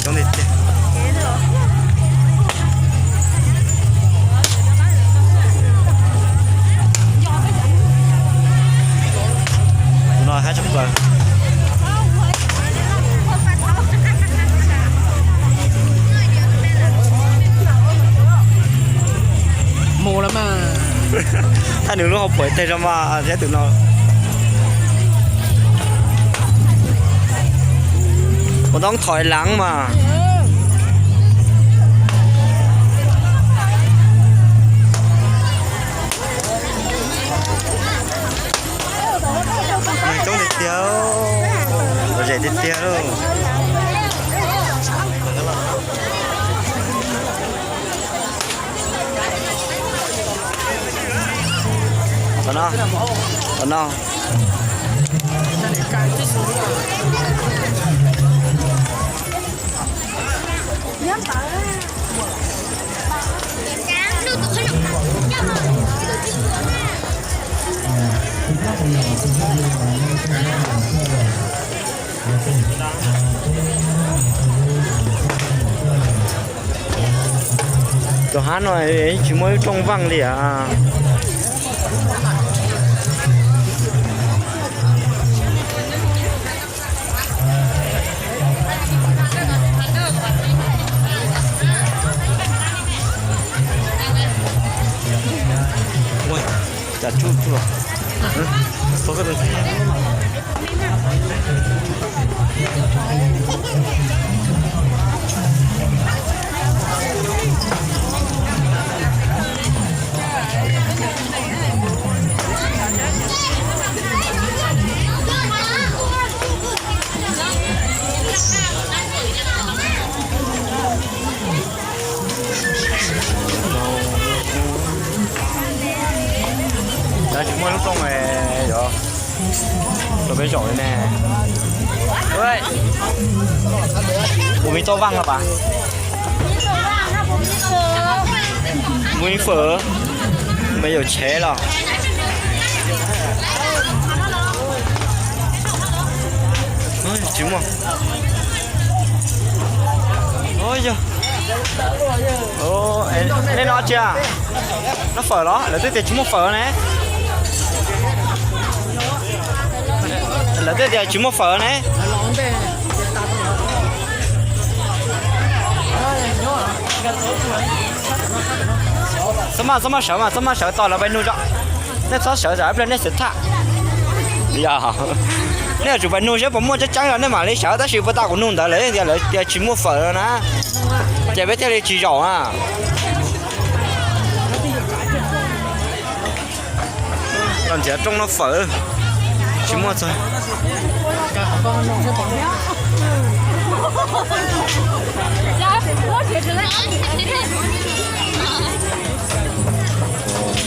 Coob tiag tiag. Tus no hab tshaj plaws. Mus lawm mas. Thaj nws lub hauv paus teg zoo mas thiab tus no. Ua ntoob thov lawv mas. Coob tiag tiag, lom zem tiag tiag lauj. Tom no, tom no. Cov hab no tsis muaj lub rooj vaaj li as. Tsis muaj lub rooj, yog rau peb zaum li ne. Ua me toj vaaj los pas? Mus fawm, me yuav tshev los. Tsis muaj. Yog, nej no tsis, noj fawm los? Lawv twb tias tsis muaj fawm ne. Lawv twb tias tsis muaj fawm ne. Txhob maj, txhob maj sawv mas, txhob maj sawv, tos lawv pais nug tso. Nej txhob sawv, tsam ib pliag nej xav tham. Yog, nej yuav tsum pais nug seb puas muaj tseeb tseeb los nej mam li sawv, tab sis puag ta kuv nug ntawd lawv tias lawv tias tsis muaj fawm no na, ces peb thiaj li tsis zaum na. Los nrhiav rooj noj fawm, tsis muaj txog.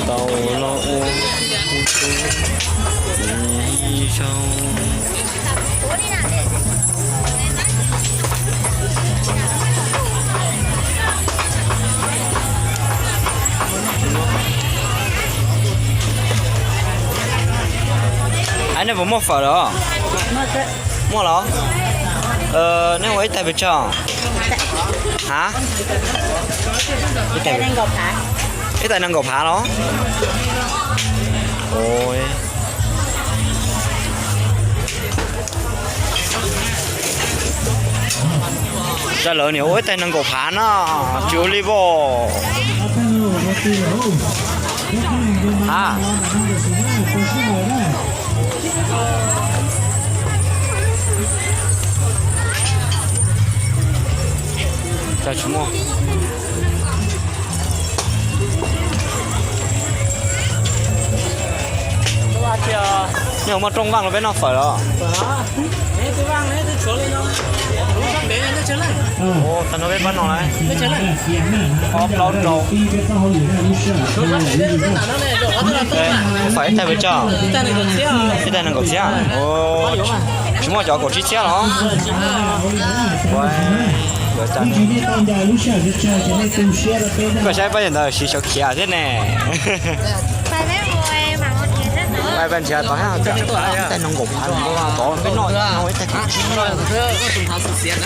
Tau los ua ib zaug. Ai, nej puas muaj fawm los? Muaj los? Nej ua ib tais pes tsawg? Ha? Ib tais nees nkaum phav los? Tsa lawv niam ua ib tais nees nkaum phav no, tsis ua li vos. Ha? Tsis muaj. Nej ua muaj rooj vaaj los peb noj fawm los? Tag no peb pab no lawm. Ob plaub rau. Fawm ib tais pes tsawg? Ib tais nees nkaum txhiab. Tsis muaj cov kaum tsib txhiab los? Koj saib pab yawg ntawd siv xyov khiav thiab ne. Pab nrhiav tod, ib tais nees nkaum phav tod peb noj no ib tais kaum tsib.